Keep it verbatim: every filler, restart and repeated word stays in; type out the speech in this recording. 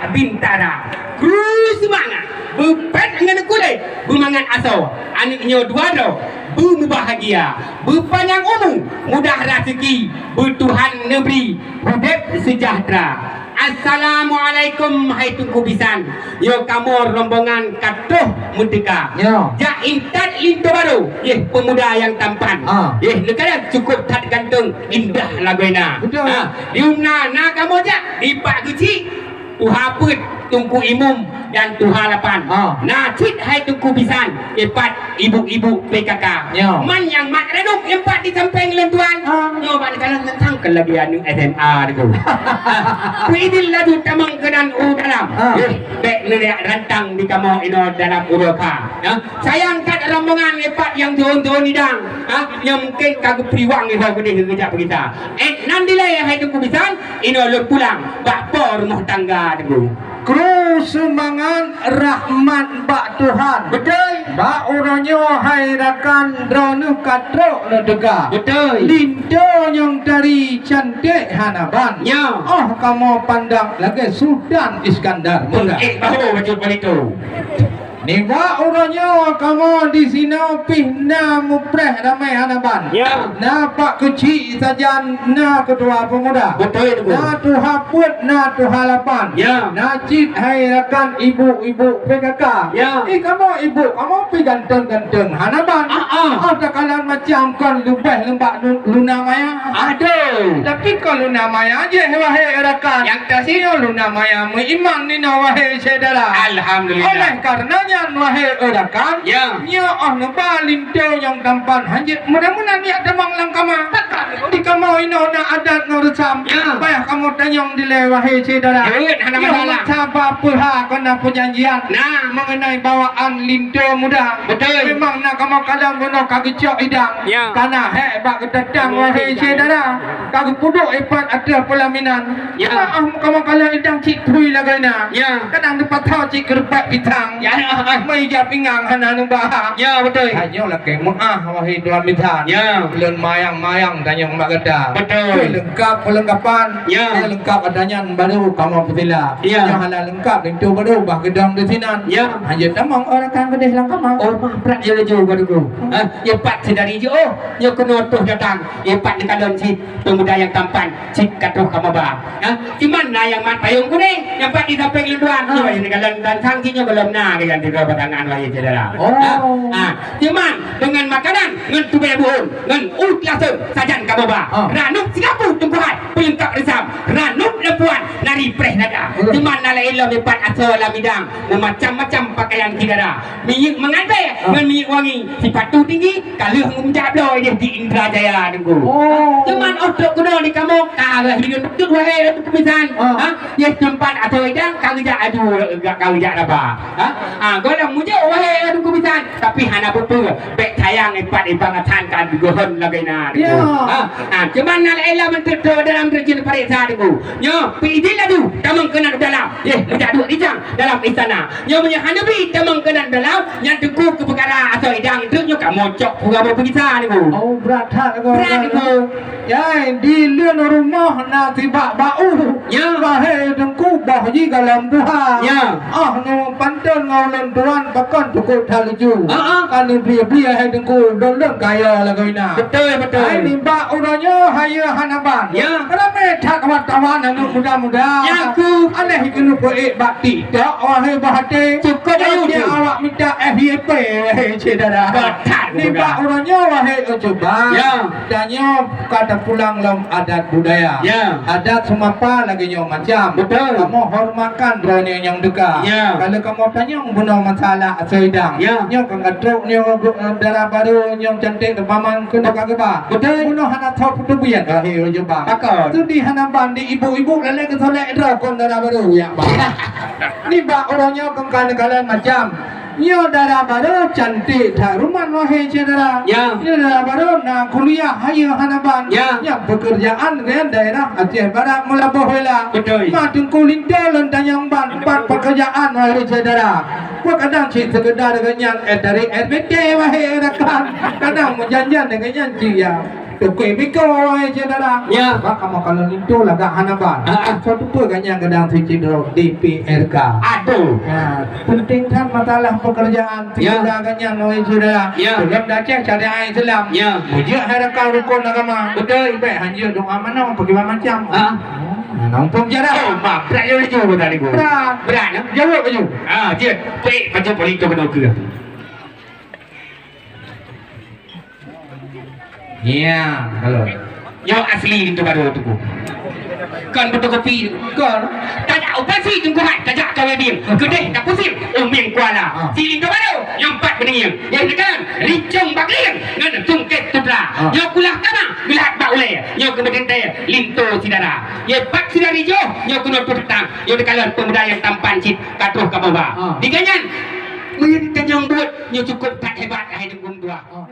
Bintara. Kru seumangat, beupet ngon kulét, beumangat asoe, aneuk nyoe dua droe, beumubahgia, beupanyang umu, mudah raseuki, beutuhan neubri, udép seujahteura. Assalamualaikum, hai Teungku Bisan. Nyoe kamoe rombongan ka troh meuteuka. Ya. Jak intat linto barô, yeh peumuda nyang tampan. Ah. Yeh, neukalon cukôp that ganteng, indah lagoina. Betul. Ha, di umna na kamoe jak, di Pak Geuchik, Tuha Peuet, Teungku Imum, dan Tuha Lapan. Ah. Na cit hai Teungku Bisan, ipat ibu-ibu P K K. Ya. Man nyang mat redup ipat di sampéng lôn tuan. Ah. Nyoe bak neukalon teuntang keu lagèe aneuk S M A tu. Kuidin laju tamong keunan u dalam. Ah. Eh, bèk neuriak rantang di kamoe inoe dalam uroe kha. Ya. Sayang that rombongan ipat nyang thôn-thôn idang. Ha, nyang mungken ka geupeuliwang ihoe keudeh geujak peugisa. Eh, nan dilèe hai Teungku Bisan, inoe lôn pulang bak po rumoh tangga Teungku. Kru seumangat rahmat bak Tuhan. Beutôi. Bak uroe nyoe hai rakan droeneuh ka trok neuteuka. Beutôi. Linto nyang tari cantik hana ban. Ya. Oh kamoe pandang lagèe Sultan Iskandar Muda. Eh, bahu bacut palito. Nibak uroe nyoe kamoe disinoe pih na mupreh ramè hana ban. Ya. Na Pak Keuchik sajan, na Keutua Peumuda. Beutôi, Teungku. Na Tuha Peuet, na Tuha Lapan. Ya. Na cit hai rakan ibu-ibu P K K. Ya. Eh, kamoe ibu, kamoe pih ganteng-ganteng hana ban. Ah, ah. Oh, takalon macam kon leubeh leumbak lu-, Luna Maya. Aduh. Tapi kon Luna Maya jih, wahé rakan. Nyang tasingoh Luna Maya meuiman ninoe, wahé syedara. Alhamdulillah. Oleh karena nyan, wahé rakan, ya, nyoe 'oh neuba linto nyang tampan hanjeuet meunan-meunan jak tamong lam kama. Di kamoe inoe na adat ngon reusam. Ya. Payah kamoe tanyong dilèe, wahé syedara. Jeuet, hana masalah. Nyoe meusaboh peuha kon na peujanjian. Nah. Mengenai bawaan linto muda. Beutôi. Memang na kamoe kalon bunoe ka geucok idang. Ya. Kana hék bak geutatang, wahé syedara. Ka geupeuduek ipat ateueh peulaminan. Ya. Maaf, kamoe kalon idang cit phui lagoina. Ya. Kadang teupatho cit keureupek pisang. Ya, ya, ya. Meuija pingang hana neuba. Ya, beutôi. Tanyoe lakèe meu'ah, wahé tuan bisan. Ya. Lôn mayang-mayang tanyong bak gata. Beutôi. Peulengkap peulengkapan. Ya. Peulengkap adanyan baru kamoe peusila. Ya. Nyoe hana leungkap linto baru bah geudong di sinan. Ya. Hanjeuet tamong ureueng rakan keudeh lam kama. Oh, mah brat ya laju baru. Ah, ya pat sidari je. Oh, ya keunoe toh datang. Ya pat neukalon cit peumuda nyang tampan, cit ka troh kamoe ba. Ha? Cuman na nyang mat payong kuning, nyang pat di sampéng lôn tuan. Ha. Nyoe nyang neukalon dansang cit nyoe gohlom na keu nyang tiga pasangan, wahé syedara. Oh. Ha? Ha. Cuman deungon makanan, ngon tubèe buhôn, ngon u teulaseu sajan kamoe ba. Ha. Ranub sigapu teungku hai, peulengkap reusam. Ranub lampuan, nari preh dada. Hmm. Cuman na laén lom ipat asoe lam idang, meumacam-macam pakaian syedara. Minyeuk meungabèe, ha, ngon minyeuk wangi, sipatu tinggi, ka lheueh meujak bloe idéh di Indrajaya, Teungku. Oh. Cuman 'oh trok keunoe di kamoe, ka lheueh hireuen beutôi, wahé Teungku Bisan. Ha. Ha? Yeh teumpat asoe idang, ka geujak aju, ka geujak raba. Ha? Ha, gohlom meujok, wahé Teungku Bisan. Tapi hana peue-peue, bèk sayang ipat ibang atan ka geuhon lagoina, Teungku. Ya. Ha? Ha, cuman na laén lom trok dalam reujeueng paréksa, Teungku. Nyoe, peuidin laju, tamong keunan u dalam. Yeh, meujak duek rijang dalam istana. Nyoe meunyoe hana bi tamong keunan dalam, nyan teungku keu peukara asoe idang, teuk nyoe kamoe cok peugah boh peugisa, Teungku. Oh, brat that, Teungku. Brat, Teungku. Jai, di leuen rumoh na sibak bak u. Ya. Wahé Teungku, boh jih gohlom tuha. Ya. Ah, nu pantôn ngon ulôn tuan pakon teungku that laju. Ha, ha. Ka neubri-bri hai Teungku, lôn-lôn kaya lagoina. Beutôi, beutôi. Hai, nibak uroe nyoe hayeue hana ban. Ya. Ramé that wartawan aneuk muda-muda. Ya, ku. Aléh keuneuk peuék bak TikTok, wahé bah até. Cukôp ayu tu. Awak mita F Y P, wahé syedara. Beuthat. Nibak uroe nyoe, wahé cuba. Ya. Tanyoe ka tapulang lom adat budaya. Ya. Adat seumapa lagèe nyoe macam. Beutôi. Kamoe hormatkan droeneuh nyang teuka. Ya. Kalau kamoe tanyong bunoe masalah asoe idang. Ya. Nyoe ka trok nyoe, eh, dara barô nyang cantik, paman keuneuk ka geuba. Beutôi. Bunoe hana tho peuteubiet, wahé cuba. Pakon? Seudeh hana ban di ibu-ibu lalé geusolek droe kon dara barô, ya, bah. Nibak uroe nyoe kon ka neukalon macam. Nyoe dara barô cantik that ruman, wahé syedara. Ya. Nyoe dara barô na kuliah hayeue hana ban. Ya. Nyan peukeurjaan ngon daerah Aceh Barat Meulaboh Wela. Beutôi. Ma teungku linto lôn tanyong ban, pat peukeurjaan, wahé syedara. Peue kadang cit seukeudar geuh nyan, eh, dari R B T, wahé rakan. Kadang meujan-jan deungon nyan cit, ya. Tukui biko, wahai syedara. Ya. Bak kamoe kalon linto lagak hana ban. Ah, ah. Soe teupeu gobnyan kadang sicit droe D P R K. Aduh. Ya, penting that masalah pekerjaan. Ya. Syedara gobnyan, wahai syedara. Ya. Dalam dasar syariat Islam. Ya. Mujak hai rakan rukun agama. Betul. Baik, hanjeuet doa mana, bagaimana macam. Ah. Nah, mumpung syedara. Oh, mak, berat je laju tadi, Bu. Berat. Berat, ya? Jawab laju. Ah, jeuet. Baik, pacu politik kena ke. Ya, kalau. Nyoe asli linto barô, Teungku. Kon fotokopi, kon. Tajak operasi Teungku Mat, tajak ka wedding. Keudeh tapusim, umieng kuala. Ah. Si linto barô, nyoe pat beuneueng. Nyang teukan, rincong bak lieng, ngon tungkét sutra. Ah. Nyoe kulah kama, geulat bak ulèe. Nyoe keuneuk teuntèe, linto syedara. Nyoe pat sidari jôh, nyoe keunoe tutang. Nyoe teukalon peumuda nyang tampan cit, ka troh kamoe ba. Ah. Di gobnyan, meunyoe tanyong buet, nyoe cukôp that hebat, hai Teungku Dua. Ah.